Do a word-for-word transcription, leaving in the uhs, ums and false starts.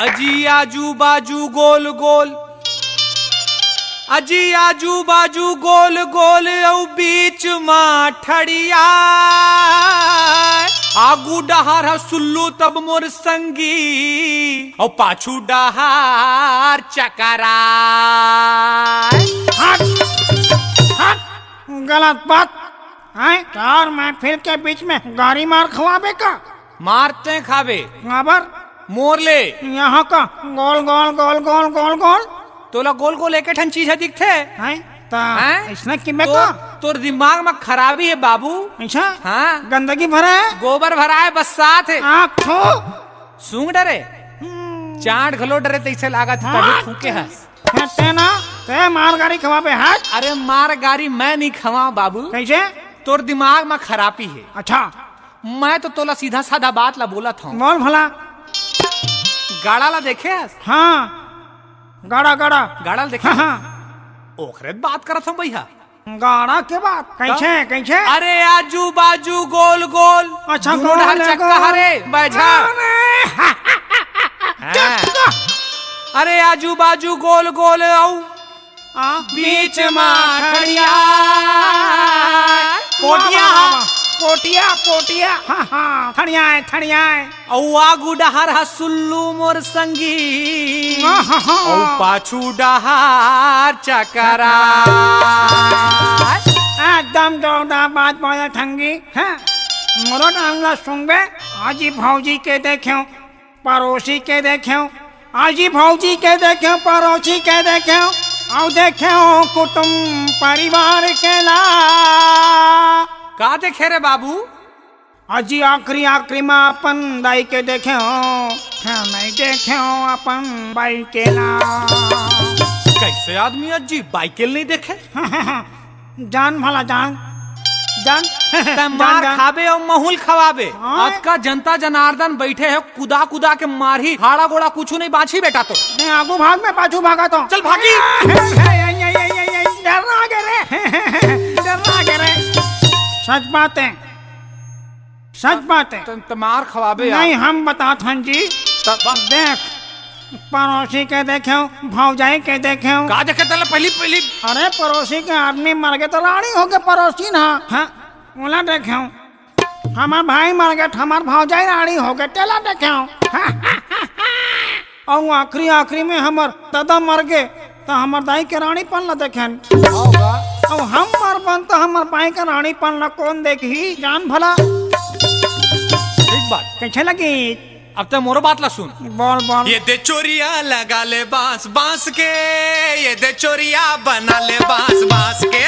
अजी आजू बाजू गोल गोल, अजी आजू बाजू गोल गोल, अउ बीच मा ठड़िया। आगू डहार ह सुल्लू तब मोर संगी, अउ पाछू डहार चकरा। हट, हट, गलत बात। हैं? चार महफिल के बीच में गारी मार खवाबे का? मार तैं खाबे। काबर? मोर ले। यहाँ का गोल, गोल, गोल, गोल, गोल, गोल। तोला गोल, गोल एके ठन चीज ह दिखथे। हैं? त हैं? अइसना किबे तो, का? तोर दिमाग म खराबी हे बाबू। अच्छा? हाँ। गंदगी भरा हे? गोबर भरा हे, बस्सात हे। आँख थू। सूंघ डरे? हम्म। चांट घलो डरे तइसे लागत हे, हाँ? तभी थूके हस। हैं, तैं ना, तैं मार गारी खवाबे, हट। अरे मार गारी मैं नइ खवांव बाबू। कइसे? तोर दिमाग म खराबी हे। अच्छा। मैं तो तोला सीधा साधा बात ला बोलत हंव। बोल भला। गाड़ा ला देखे हस? हाँ, गाड़ा, गाड़ा। गाड़ा ला देखे हाँ, हस? हाँ। ओखरे बात करत हंव भइया। गाड़ा के बात? कइसे, कइसे? अरे आजू बाजू गोल गोल, अच्छा, दूनों गोल डहर चक्का गोल। हरे, बैझा। अरे, हाँ। चक्का। अरे आजू बाजू गोल गोल अउ आ? बीच मा ठड़िया। पोटिया। वाह, वाह, वाह। पोटिया, पोटिया। हाँ, हाँ, ठड़िया हे, ठड़िया हे। अउ आगू डहार ह सुल्लू मोर संगी। हाँ, हाँ, हाँ। अउ पाछू डहार चकरा। एकदम जोरदार बात बोले ठंगी। हाँ, मोरो नाम ला सुनबे, आजी भौजी के देखेंव। परोसी के देखेंव, आजी भौजी के देखेंव, परोसी के देखेंव, अउ देखेंव कुटुम परिवार के ला। का देखे रे बाबू? आजी आखिरी आखिरी मा अपन दाई के देखेंव, हाँ, नइ देखेंव अपन बाई के ला। कइसे आदमी आजी बाई के ल नइ देखे? जान भला जान, जान। तैं जान, मार जान। खाबे अउ महूं ल खवाबे। हाँ? अतका जनता जनार्दन बइठे हे, कुदा कुदा के मारही, हाड़ा गोड़ा कुछू नइ बांचही बेटा तोर। मैं आगू भाग, मैं पाछू भागत हंव। चल भागी। डर लागे रे, डर लागे रे। सच बात हे, सच बात हे। त, त मार खवाबे यार। नहीं, हम बतात हन जी। तब देख, परोसी के देखेंव, भौजाई के देखेंव। का देखे तैं ला पहिली, पहिली? अरे, परोसी के आदमी मर गे त रानी होगे परोसी ना। हाँ, ओला देखेंव। हमर भाई मर गे त हमर भौजाई रानी होगे, तेला देखेंव। अउ आखिरी, आखिरी में हमर ददा मर गे त हमर दाई के रानीपन ला देखेन। अउ हम मरबन त हमर बाई के रानीपन ला कोन देखही? जान भला। ठीक बात। कइसे लगी? अब तैं मोरो बात ला सुन। बोल, बोल। ये दे चोरिया लगा ले बांस, बांस के, ये दे चोरिया बना ले बांस, बांस के।